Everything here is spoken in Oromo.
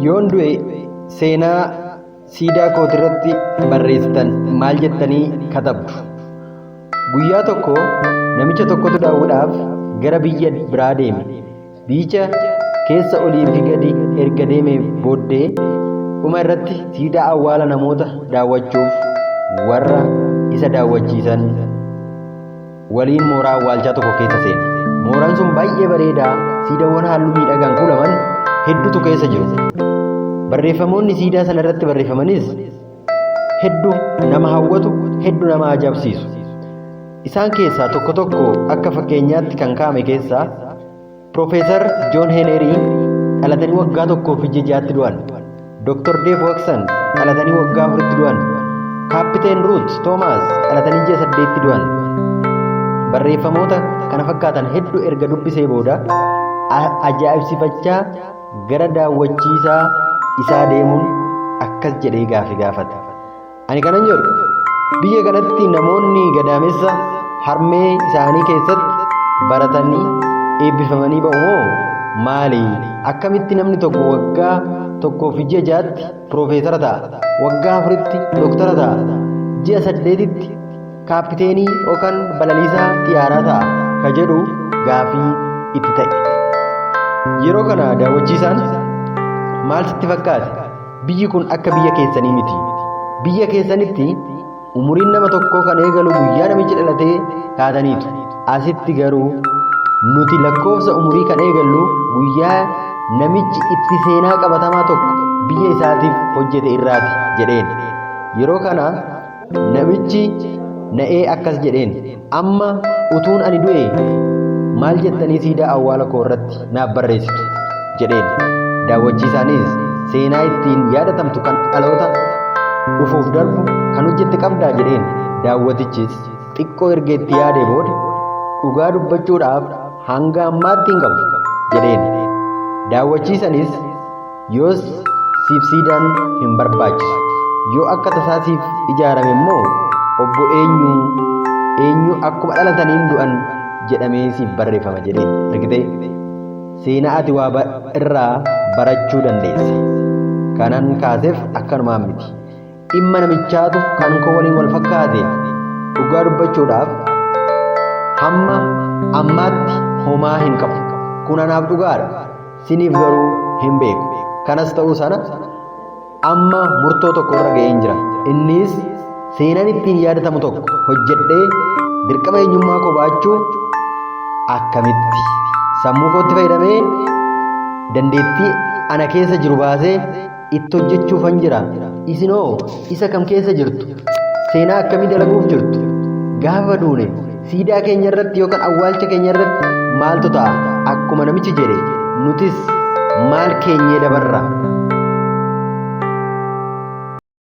Yoon du'e seenaa siidaa kootirratti barreessitan maal jettanii katabdu? Guyyaa tokko namicha tokkotu daawwiidhaaf gara biyya biraa deeme. Biyyicha keessa olii fi gadi erga deemee booddee dhuma irratti siidaa awwaala namoota daawwachuuf warra isa daawwachiisan waliin mooraa awwaalchaa tokko keessa seene. Mooraan sun baay'ee bareedaa, siidaawwan halluu miidhagaan kuulaman hedduutu keessa jiru. Barreeffamoonni siidaa sana irratti barreeffamanis hedduu nama hawwatu, hedduu nama ajaa'ibsiisu. Isaan keessaa tokko tokko akka fakkeenyaatti kan kaa'ame keessaa Piroofeesar Joon Heenerii dhalatanii waggaa 1 fi ji'a 6tti du'an. Dooktar Deef Waksan dhalatanii waggaa 4tti du'an. Kaappiteen Ruut Toomaas dhalatanii ji'a 8tti du'an. Barreeffamoota kana fakkaatan hedduu erga dubbisee booda ajaa'ibsifachaa gara daawwachiisaa isaa deemuun akkas jedhee gaafi gaafate. Ani kanan jedhu biyya kanatti namoonni gadaamessa harmee isaanii keessatti baratanii eebbifamanii ba'u moo maali? Akkamitti namni tokko waggaa 1 fi ji'a 6tti piroofeesara ta'a, waggaa 4tti dooktara ta'a, ji'a 8tti kaappiteenii yookaan balaliisaa xiyyaaraa ta'a ka jedhu gaafii itti ta'e. Yeroo kana daawwachiisaan maal sitti fakkaate? Biyyi kun akka biyya keessanii miti. Biyya keessanitti umuriin nama tokkoo kan eegalu guyyaa namichi dhalatee kaataniitu. Asitti garuu nuti lakkoofsa umurii kan eegallu guyyaa namichi itti seenaa qabatamaa tokko biyya isaatiif hojjete irraati jedheen. Yeroo kana namichi na'ee akkas jedheen, amma utuun ani du'e maal jettanii siidaa awwaala koo irratti naaf barreessitu jedheen. Daawwachiisaanis seenaa ittiin yaadatamtu kan dhaloota dhufuuf darbu kan hojjette qabdaa jedheen. Daawwatichis xiqqoo erga itti yaadee booda dhugaa dubbachuudhaaf hanga ammaatti hin qabu jedheen. Daawwachiisanis yoos siif siidaan hin barbaachisu. Yoo akka tasaa siif ijaarame immoo obbo eenyu eenyu akkuma dhalataniin du'an jedhamee siif barreeffama jedheen. Argitee? Seenaa ati waa irraa barachuu dandeessa. Kanan kaaseef akkanumaan miti. Dhimma namichaatu kan koo waliin wal fakkaate. Dhugaa dubbachuudhaaf hamma ammaatti homaa hin qabu. Kun anaaf dhugaadha. Siniif garuu hin beeku. Kanas ta'uu sana amma murtoo tokko irra ga'een jira. Innis seenaan ittiin yaadatamu tokko hojjedhee dirqama eenyummaa koo baachuu akkamitti sammuu kootti fayyadamee dandeettii ana keessa jiru baasee itti hojjechuufan jira. Isinoo isa kam keessa jirtu? Seenaa akkamii dalaguuf jirtu? Gaafa duune siidaa keenya irratti yookaan awwaalcha keenya irratti maaltu ta'a? Akkuma namichi jedhe nutis maal keenyee dabarra?